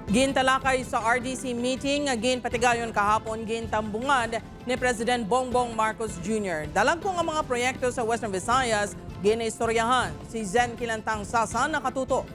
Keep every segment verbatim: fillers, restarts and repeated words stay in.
Gintalakay sa R D C meeting nga ginpatigayon kahapon, gintambungan ni President Bongbong Marcos Junior. Dalagko nga mga proyekto sa Western Visayas ginaistoryahan. Si Zen Kilantang Sasa nakatutok.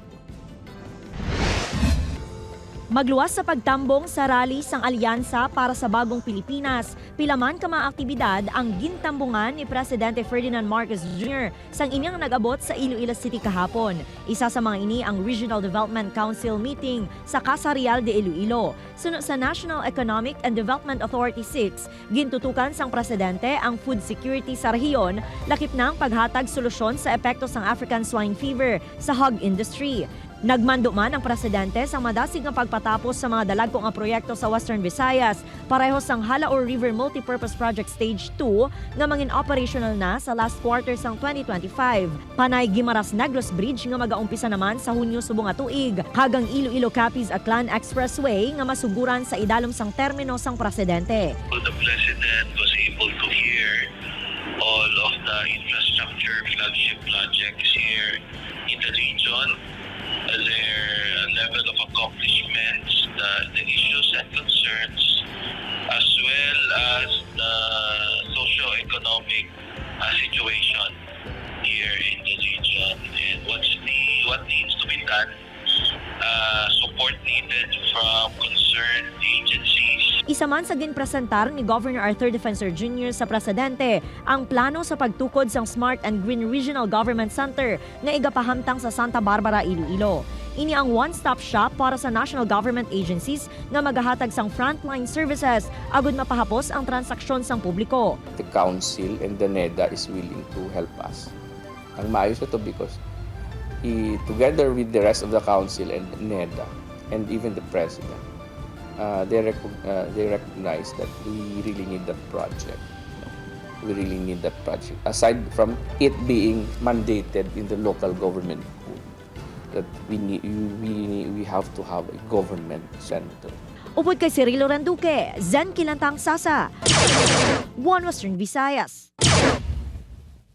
Magluwas sa pagtambong sa rally sang Alyansa para sa Bagong Pilipinas, pila man ka mga aktibidad ang gintambungan ni Presidente Ferdinand Marcos Junior sang ining nag-abot sa Iloilo City kahapon. Isa sa mga ini ang Regional Development Council meeting sa Casa Real de Iloilo. Suno sa National Economic and Development Authority six, gintutukan sang presidente ang food security sa rehiyon, lakip na ang paghatag solusyon sa epekto sang African Swine Fever sa hog industry. Nagmando man ang presidente sang madasig nga pagpatapos sa mga dalagko nga proyekto sa Western Visayas, pareho sang Jalaur River Multipurpose Project Stage two nga mangin operational na sa last quarter sang twenty twenty-five. Panay Guimaras Negros Bridge nga magaumpisa naman sa Hunyo subong nga tuig, kag ang Iloilo Capiz Aklan Expressway nga masuguran sa idalom sang termino sang presidente. The president was able to hear all of the infrastructure flagship projects here in the region, their level of accomplishments, the, the issues and concerns, as well as the socio-economic, uh, situation here in the region and what's the, what needs to be done, uh, support needed from concerned agencies. Isa man sa ginpresentar ni Governor Arthur Defensor Junior sa presidente ang plano sa pagtukod sang Smart and Green Regional Government Center nga igapahamtang sa Santa Barbara, Iloilo. Ini ang one-stop shop para sa national government agencies nga magahatag sang frontline services agud mapahapos ang transaksyon sang publiko. The council and the NEDA is willing to help us. Ang maayos ito because i-, together with the rest of the council and NEDA and even the president, uh, they, recog- uh, they recognize that we really need that project. We really need that project. Aside from it being mandated in the local government code, that we need, we, we have to have a government center. Upod kay Cirilo Randuque, Zen Kilantang Sasa, One Western Visayas.